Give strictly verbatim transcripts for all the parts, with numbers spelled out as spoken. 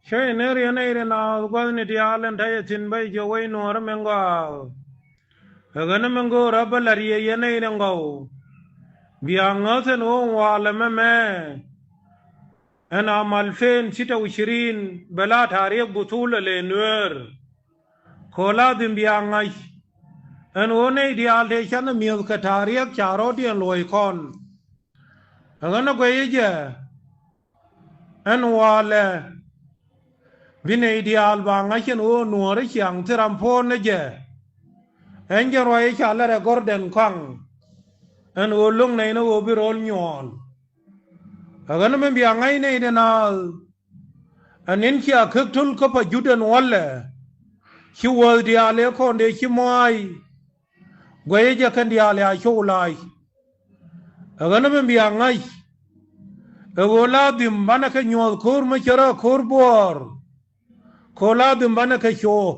Cä yɛ ner yɛn nɛy ri naath gua̱thni diaal ɛn ta̱yɛ thi̱n bä jiök wec nuɔ̱ɔ̱rä min gɔaa. Ɛ ɣän min go̱o̱rä bä la̱r yɛ yɛn nɛy ri ŋɔw. Bia ŋäth ɛn ɣöö walɛ mɛmɛ. Ɛn amal pen sita u cirin bɛ la ta̱ri̱ buthul ɛ lɛ nueer. Kɛ ɣöö la dhim bia ŋa̱c. Ɛn ɣöö nɛy diaal tëë canɛ mi̱eth kɛ ta̱ri̱ ca rɔ̱diɛn luɔ̱c kɔn. Ɛ ɣän ɛ guɛy jɛ. Ɛn walɛ bi nɛy diaal ba ŋa̱c ɛn ɣöö nuɔ̱ɔ̱rä ciaŋ thil ram puɔ̱ɔ̱r ni jɛ. Ɛn jɛ ruac ca lɛr ɛ gɔ̱rdɛn kɔaŋ. Ɛn ɣöö lo̱ŋ nɛy ni ɣöö bi ro̱l nyuɔɔl. Ɛ ɣän min bia ŋa̱c nɛy di naath. Ɛ ni̱n cia kek töl kä pa jut ɛn walɛ. Ci wäth diaal ëë kɔn dee ci mua̱a̱c. Guɛy jɛ kɛn diaal ya cio̱w la̱a̱c. Ɛ ɣän min bia ŋa̱c. Ɛ ɣöö la dhim banɛ kɛ nyuɔ̱th ko̱r mi cärä ko̱r buɔɔr. Kɛ ɣöö la dhim banɛ kɛ cio̱o̱.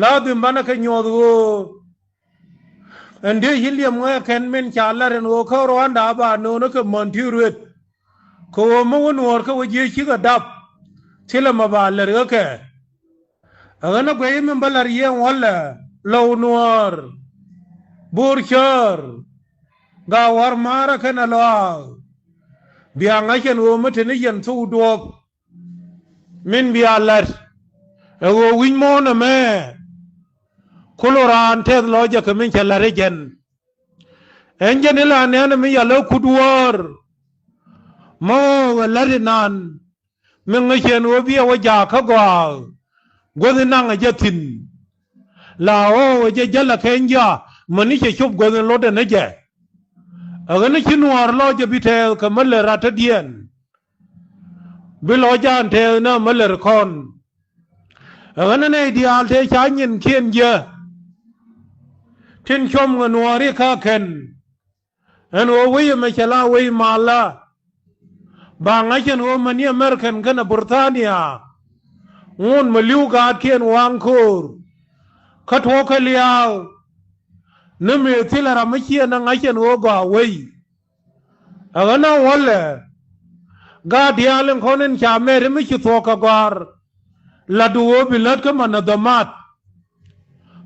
La dhim banɛ kɛ nyuɔ̱th ɣöö. Ɛn dee ci liɛm ŋäc kɛn min ca la̱r ɛn ɣöö kä ruaanda ba no̱o̱ŋ kɛ män ti ruet. Kɛ ɣöö mi wä nuɔ̱ɔ̱r kä wä jiɛ cikɛ dap. Thilɛ mɛ ba lɛr ɣä kɛ. Ɛ ɣän ɛ guɛy min bä la̱r yɛ ɛn walɛ Lɔw Nuäär. Bo̱o̱r Cäär. Gaawar Maarä kɛnɛ Lɔaath. Bia ŋa̱c ɛn ɣöö mi te ni yɛn thok duɔ̱ɔ̱p. Min bia la̱t ɛ ɣöö wi̱c muɔ̱ɔ̱n ɛmɛ. Kul raan tɛth lɔcdä kɛ min cɛ la̱t ɛ jɛn. Ɛn jɛn i̱ la nɛ̈nɛ mi yal ɛ kut wäär. Mɔ ɣöö ɛ la̱t inan. Mi ŋäc ɛn ɣöö biɛ wä jaak kä gɔaa. Guäth in naŋ ɛ jɛ thi̱n. La ɣöö ɛ jɛ jäl ɛ kɛny jaak mäni cɛ cop guäth in lotdɛ ni jɛ. Ɛ ɣän ci nuäär lɔcdä bi tɛɛth kɛ mi lät ratädiɛn. Bi lɔcdan tɛɛth ni mi lät kɔn. Ɛ ɣän ɛ nɛy diaal tëë ca nyinkiɛn jɛ. Tin cuɔm ɛ nuääri kä kɛn. Ɛn ɣöö wec ɛmɛ cɛ la wec malä. Ba ŋa̱c ɛn ɣöö mäni American kɛnɛ Burthania. Ŋun mi li̱w gaatkiɛn waŋ ko̱o̱r. Kä tuɔɔk kɛ lia̱a̱. Ni mëë thilɛ ram mi ciɛ ni ŋa̱c ɛn ɣöö gɔaa wec. Ɛ ɣän a walɛ. Gaat diaal in kɔn in ca mɛt mi ci thuɔɔk kɛ gɔ̱a̱r. Lat ɣöö bi lät kä manadhamat.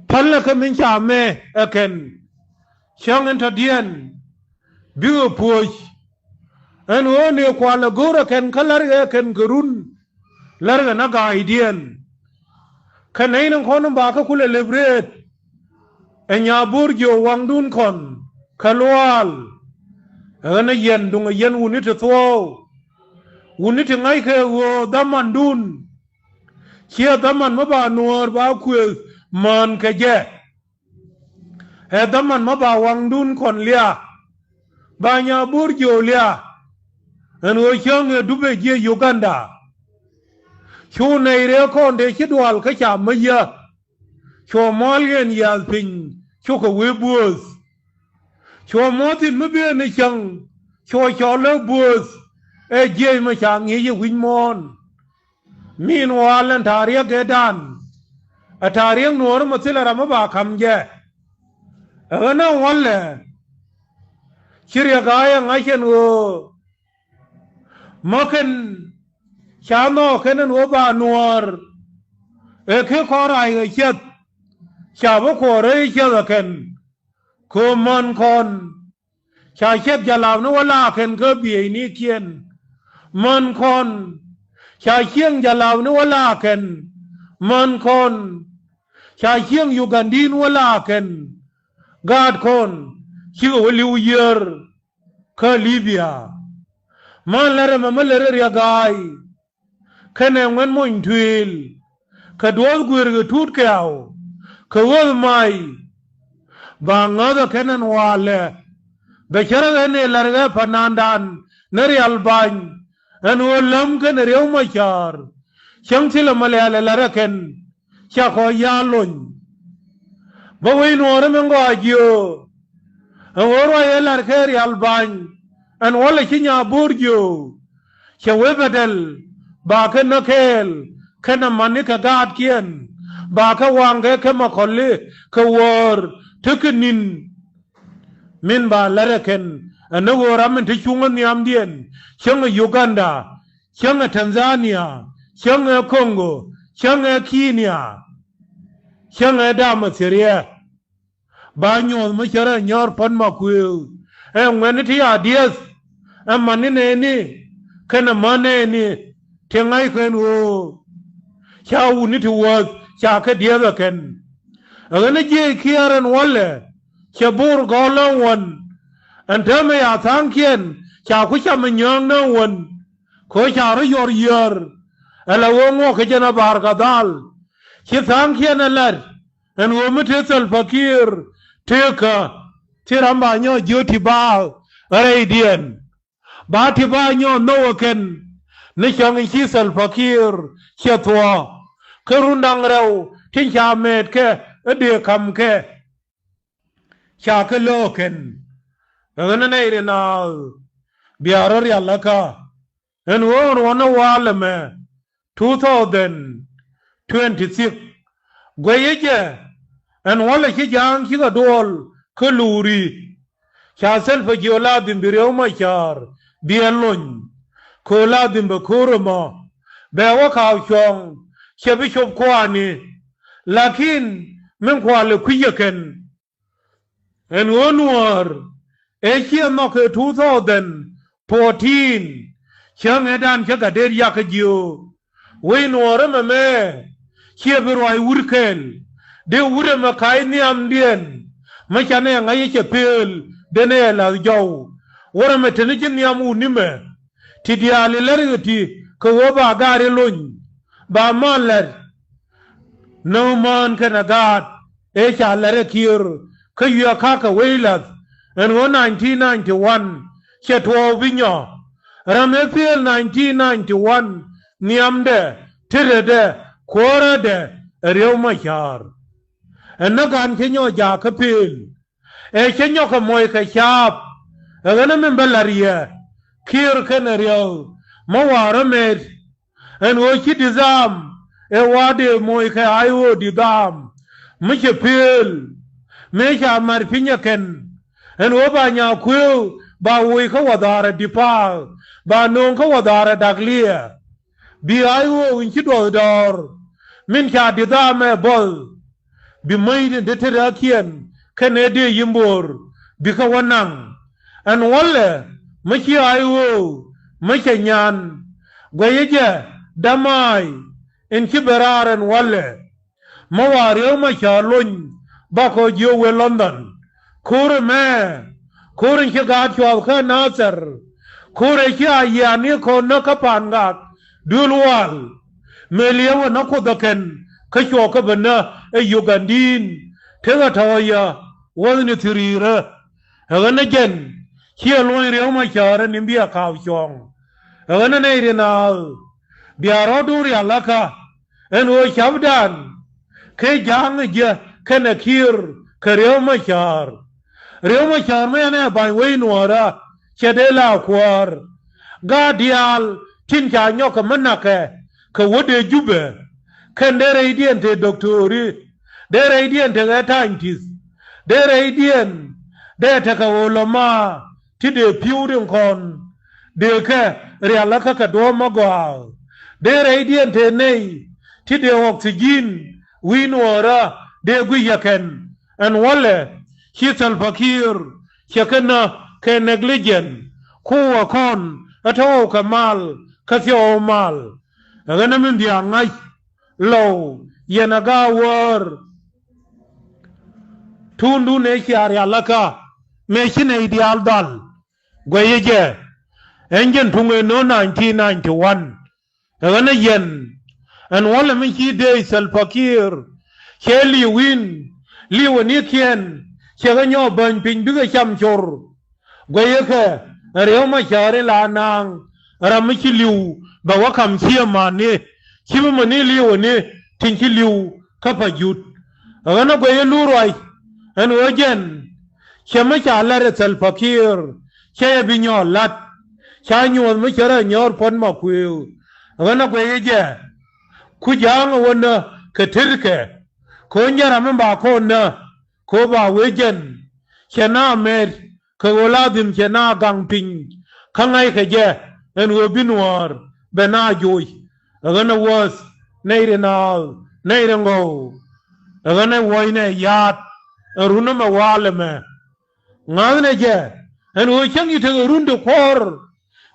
Pälɛ kä min ca mɛ ɛ kɛn. Cäŋ in tɔ̱diɛn. Bikɛ puɔ̱c. Ɛn ɣöö ni kual ɛ go̱o̱r ɛ kɛn kä la̱rkɛ ɛ kɛn kɛ run. La̱rkɛ na ga̱a̱cdiɛn. Kɛ nɛy ni kɔn in ba kä kulɛ lep reet. Ɛ nyabo̱o̱r jiök waŋdun kɔn kɛ luaal. Ɛ ɣän ɛ yɛn duŋ ɛ yɛn wuni ti thuɔ̱ɔ̱k. Wuni ti ŋa̱ckɛ ɣöö dhamandun. Ciɛ dhaman mi ba nuäär ba kuëth mään kɛ jɛ. Ɛ dhaman mi ba waŋdun kɔn liak. Ba nyabo̱o̱r jiök liak. Ɛn ɣöö cäŋ ɛ dup ɛ jiɛ Uganda. Cu nɛy rɛɛ kɔn dee ci dual kä ca mäc yä. Cuɔ mua̱l yɛn yiath piny cukɛ wee buɔ̱ɔ̱th. Cuɔ muɔ̱ɔ̱th in mi bi ɛn ɛ cäŋ cuɔ cɔl ɛ buɔ̱ɔ̱th. Ɛ jiɛc mi ca ŋi̱i̱c ɛ wi̱c muɔ̱ɔ̱n. Min wal ɛn ta̱a̱ riɛk ëëdan. Ɛ ta̱a̱ riɛk nuɔɔri mɛ thilɛ ram mi ba ka̱m jɛ. Ɛ ɣän ɛ walɛ. Ci riɛk a yɛ ŋa̱c ɛn ɣöö. Mä kɛn ca nhɔɔk kɛn ɛn ɣöö ba nuɔɔr. Ɛ kɛ kɔn rac ɣä ciɛth. Ca bä kuɔɔr rɛy ciɛth ɛ kɛn. Kɛ ɣöö män kɔn. Ca ciɛth jalapni wä laakɛn kä bieynikiɛn. Män kɔn. Ca cieŋ jalapni wä laakɛn. Män kɔn. Ca cieŋ Ugandin wä laakɛn. Gaat kɔn. Cikɛ wä li̱w yiër. Kä Libia. Män lät ɛmɛ mi lät ɛ riɛk ga̱a̱y. Kɛnɛ ŋuɛ̈n mony tuëël. Kɛ duɔ̱ɔ̱th guëër kɛ tuut kɛ̈ɛ̈u. Kɛ ɣöth may. Ba ŋäthä kɛn ɛn walɛ. Bɛ cärä ɣän ëë la̱r ɣä pa̱nandan ni rial ba̱ny. Ɛn ɣöö läm kɛnɛ riɛw ma cäär. Cäŋ thilɛ ma lɛ̈ɛ̈l ɛ la̱r ɛ kɛn. Ca kɔ ya̱a̱ lony. Bä wec nuɔɔri min gɔaa jiö. Ɛn ɣöö ruac ëë la̱r kɛ rial ba̱ny. Ɛn walɛ ci nyabo̱o̱r jiö. Cɛ wee bɛ dɛl ba kɛ näk kɛɛl kɛnɛ mani kɛ gaatkiɛn ba kɛ waŋkɛ kɛ mɛ kɔli kɛ wäär tekɛ ni̱n. Min ba lät ɛ kɛn ɛ ni ɣöö ram min te cuŋä nhiamdiɛn cäŋɛ Uganda cäŋɛ Tanzania cäŋɛ Koŋgo, cäŋɛ Kinia, cäŋɛ Damathiria. Ba nyuɔ̱th mi cärɛ nyɔ̱ɔ̱r puɔ̱t ma kuëë. Ɛ ŋuɛ̈ni ti a dieth, ɛ mani nɛɛni kɛnɛ män nɛɛni ti ŋa̱c kɛn ɣöö ca wutni ti wuɔ̱th ca kɛ dieth ɛ kɛn. Ɛ ɣän ɛ jiɛc kiɛɛr ɛn wälɛ cɛ bo̱r gɔ̱ɔ̱l ɛn wän. Ɛn täämɛ ya tha̱a̱ŋkiɛn ca ku cam ɛ nyääŋ ni ɛn wän. Kɛ ɣöö ca rɔ̱ yɔr yiër ɛ la ɣöö ŋuɔ̱k kɛ jɛn ɛ Bahr el Ghazal. Ci tha̱a̱ŋkiɛn ɛ lat ɛn ɣöö mi te Salva Kiir tekä, thil ram ba nyɔk jiök ti ba rɛydiɛn. Ba ti ba nyɔk nhɔk ɛ kɛn ni cäŋ in ci Salva Kiir cɛ thuɔ̱k. Kä run da̱ŋ rɛw tin ca mɛɛtkɛ ɛ dëë ka̱mkɛ, ca kɛ lo̱k ɛ kɛn. Ɛ ɣän ɛ nɛy ri naath bia rɔ̱ rial ɛ kä ɛn ɣöö ɛn ruɔ̱n ɛ wa̱a̱ lɛmɛ two thousand twenty-six. Guɛyä jɛ ɛn wälɛ ci ja̱a̱ŋ cikɛ duɔl kä luuri. Ca Salva jiök la dhim bi Riek Machar bi ɛ lony. Kɛ ɣöö la dhim bɛ ko̱r ɛmɔ bɛ wä ka̱a̱k cuɔ̱ɔ̱ŋ, cɛ bi cop kua̱a̱ni. Lakin min kualɛ kui̱c ɛ kɛn. Ɛn ɣöö Nuäär ëë ciɛ nhɔk kɛ two thousand fourteen, cäŋ ëëdan cä gat dee riakä jiök. Wec Nuäär ɛmɛ mɛ ciɛ bi ruac wut kɛl. Dee wut ɛmɛ ka̱c nhiamdiɛn mi canɛ ŋa̱c ɛ cɛ pëël, dee nɛ ɛ la̱th jɔw. Wut ɛmɛ teni ji̱ nhiam wutni mɛ ti diaal ilɛr ɣä ti kɛ ɣöö ba gaat ilony, ba mal lɛr. Nööŋ mään kɛnɛ gaat ëë ca lɛr ɛ Kiir kä wi̱i̱ a ka̱kä wec la̱th ɛn ɣöö nineteen ninety-one cɛ tuɔɔk bi nyɔ. Ram ëë piëël nineteen ninety-one nhiamdɛ, tetdɛ, kuäärädɛ ɛ Riek Machar. Ɛn näk ɣän cä nyɔk jaak kä pëël. Ɛ cä nyɔk kɛ moc kɛ caap. Ɛ ɣän ɛ min bä la̱r yɛ Kiir kɛnɛ Riek mi wa̱a̱ rɔ̱ met. Ɛn ɣöö ci didhaam ɛ wa̱a̱ dee moc kɛ I O didhaam mi cɛ pëël. Mëë ca mat piny ɛ kɛn ɛn ɣöö ba nyaa kuëëu ba woc kä wadhaarɛ dipaak, ba nööŋ kä wadhaarɛ da̱k liɛɛr. Bi I O in ci duɔth dɔɔr min ca didhaam ɛ buɔth. Bi mäc tin te te rɛ̈ɛ̈kiɛn kɛnɛ dee yimbor bikɛ wä naŋ. Ɛn wälɛ mi ci I O mi cɛ nyan. Guɛyä jɛ dämaay in ci ben raar ɛn wälɛ. Mi wa̱a̱ Riek Machar lony bakɔ jiök wëë London. Ko̱r ɛmɛ, ko̱r in ci gaat cuath kä Nathir. Ko̱r ëë ci a yiani kɔn näk kä Pangak duël wal. Mëë liɛw ɛ näk Kuoth ɛ kɛn kä cuɔk kä ben nä ɛ Ugandiin. Tekɛ tɔ̱ yɛ wäthni thiri̱i̱rä. Ɛ ɣän ɛ jɛn ciɛ luɔ̱ny Riek Machar ɛ ni bia ka̱a̱k cuɔ̱ɔ̱ŋ. Ɛ ɣän ɛ nɛy ri naath bia rɔ̱ duun rial ɛ kä. Ɛn ɣöö ca̱pdan kɛ ja̱a̱ŋ ɛ jɛ kɛnɛ Kiir kɛ Riek Machar. Riek Machar mi ɛn ɛ ba̱ny wec Nuäärä cɛ dee la kuäär. Gaat diaal tin ca nyɔk kɛ mi na̱kɛ kɛ wä dee Jubɛ. Kɛn dee rɛydiɛn te doktori, dee rɛydiɛn tekɛ ta̱ny ti̱th, dee rɛydiɛn dee tekɛ ɣöö lɔ ma ti dee pi̱w riŋ kɔn. Dee kɛ rial ɛ kä kɛ duɔ̱ɔ̱p mi gɔaa. Dee rɛydiɛn te nɛy ti dee oxygen wi̱i̱ Nuäärä dee guic yɛ kɛn. Ɛn wälɛ ci Salva Kiir cɛ kɛ nä kɛ negligent. Ku wä kɔn ɛ tɔ̱ ɣɔw kɛ mal kä thiɔw mal. Ɛ ɣän ɛ min bia ŋa̱c lɔw yɛn ɛ ga̱a̱ wäär. Tuundun ëë cia rial ɛ kä mëë ci nɛy diaal dhal. Guɛyä jɛ ɛn jɛn tuŋ ëë no̱o̱ŋ nineteen ninety-one. Ɛ ɣän ɛ yɛn ɛn wälɛ mi ci dee Salva Kiir cɛ li̱w in, li̱w ɛ nikiɛn cɛ kɛ nyɔk bäny piny bikɛ cam cor. Guɛyä kɛ ɛ Riek Machar in la naaŋ ram mi ci li̱w bɛ wä ka̱m cië mani. Ci bi mani li̱w ɛ ni tin ci li̱w kä Pajut. Ɛ ɣän ɛ guɛyä luur ruac ɛn ɣöö jɛn cɛ mi ca la̱t ɛ Salva Kiir cɛ yɛ bi nyɔɔl la̱t. Ca nyuɔ̱th mi cärɛ nyɔɔr puɔ̱t ma kuëëu. Ɛ ɣän ɛ guɛyä jɛ ku ja̱a̱ŋ ɛ wä nä kɛ tetkɛ. Kɛ ɣöö nyɛ ram mi ba kɔn nä kɛ ɣöö ba wee jɛn cɛ na mɛt kɛ ɣöö la dhim cɛ na gaŋ piny. Kä ŋa̱ckɛ jɛ ɛn ɣöö bi Nuäär bɛ na joc. Ɛ ɣän ɛ wuɔth nɛy ri naath nɛy ri ŋɔw. Ɛ ɣän ɛ wuɔcnɛ yaat ɛn run ɛmɛ walɛ mɛ. Ŋa̱thnɛ jɛ ɛn ɣöö cäŋ i̱ tekɛ run ti kuɔ̱r.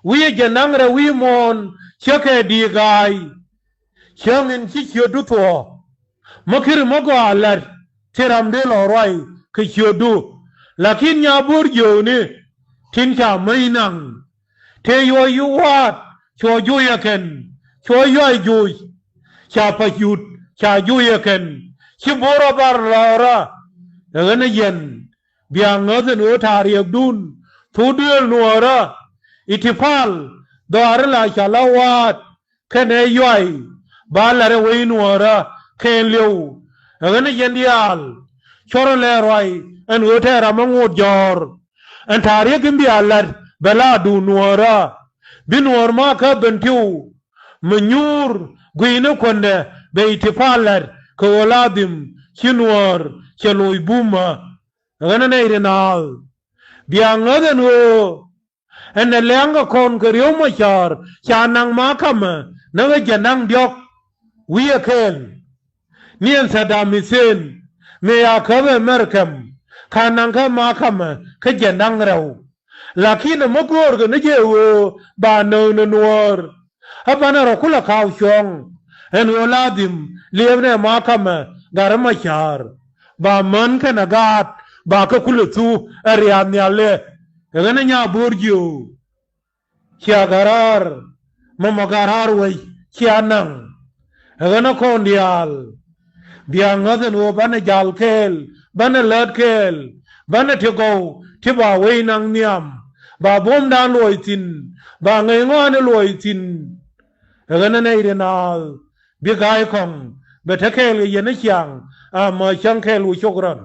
Wi̱i̱ ɛ jɛ naŋ rɛw wi̱i̱ muɔ̱ɔ̱n cä kɛ di̱i̱ ga̱a̱y. Cäŋ in ci ciötdu thuɔ̱ɔ̱. Mä kiri mä gɔaa la̱t ti ram dee lɔ ruac kɛ ciötdu. Lakin nya bo̱r jiööni tin ca mäc naŋ. Tëë yuɔc yuɔaat cuɔ juɔyɛ kɛn, cuɔ yuac juuc. Ca pa̱c yut ca juɔyɛ kɛn. Ci bo̱r a bar lɔɔrä. Ɛ ɣän ɛ yɛn bia ŋäth ɛn ɣöö ta̱a̱ riɛkdun thuk duëël nuɔɔrä. I̱ ti pal dhɔaari la ca la wa̱a̱t. Kɛnɛ yuay ba lat ɛ wec nuɔɔrä kɛn li̱w. Ɛ ɣän ɛ yɛn diaal cuɔrɛ lɛ ruac ɛn ɣöö tɛɛr amä ŋot jɔ̱ɔ̱r. Ɛn ta̱a̱ riäk in bia lat bɛ la duun nuɔɔrä. Bi nuɔɔr ma kä ben tiw mi nyuur gui̱ni kuändɛ bɛ i̱ ti pal lat kɛ ɣöö la dhim ci nuɔɔr cɛ loc bumä. Ɛ ɣän ɛ nɛy ri naath bia ŋäth ɛn ɣöö Ɛn ɛ lɛ̈ŋ kɛ kɔn kɛ ri̱ew mɔ cäär ca naŋ ma̱a̱ ka̱mɛ näk ɛ jɛ naŋ diɔ̱k wi̱i̱ ɛ kɛɛl. Ni ɛn Saddam Hussein mëë ya käp ɛ Mɛrkɛm ka naŋ kä ma̱a̱ ka̱mɛ kä jɛ naŋ rɛw. Lakin ɛmɛ go̱o̱rkɛ ni jɛ ɣöö ba nööŋ ni nuɔ̱ɔ̱r. Ɛ banɛ rɔ kulɛ ka̱w cuɔ̱ɔ̱ŋ ɛn ɣöö la dhim liɛpnɛ ma̱a̱ ka̱mɛ gat ɛ mɔ cäär. Ba män kɛnɛ gaat ba kä kulɛ thu ɛ ria̱a̱n nhial ɛ. Ɛ ɣän ɛ nya bo̱r jiöö cia ga̱ra̱a̱r mɔmɔ ga̱ra̱a̱r wec cia naŋ. Ɛ ɣän ɛ kɔn diaal bia ŋäth ɛn ɣöö banɛ jal kɛɛl, banɛ lät kɛɛl, banɛ ti gɔw ti ba wec naŋ nhiam, ba buɔ̱mdan luɔc thi̱n, ba ŋäc ŋɔaani luɔc thi̱n. Ɛ ɣän ɛ nɛy ri naath bi ga̱a̱c kɔ̱ŋ bɛ te kɛɛl kɛ yɛn ɛ ciaŋ. Amä cäŋ kɛɛl wu cok rɔn.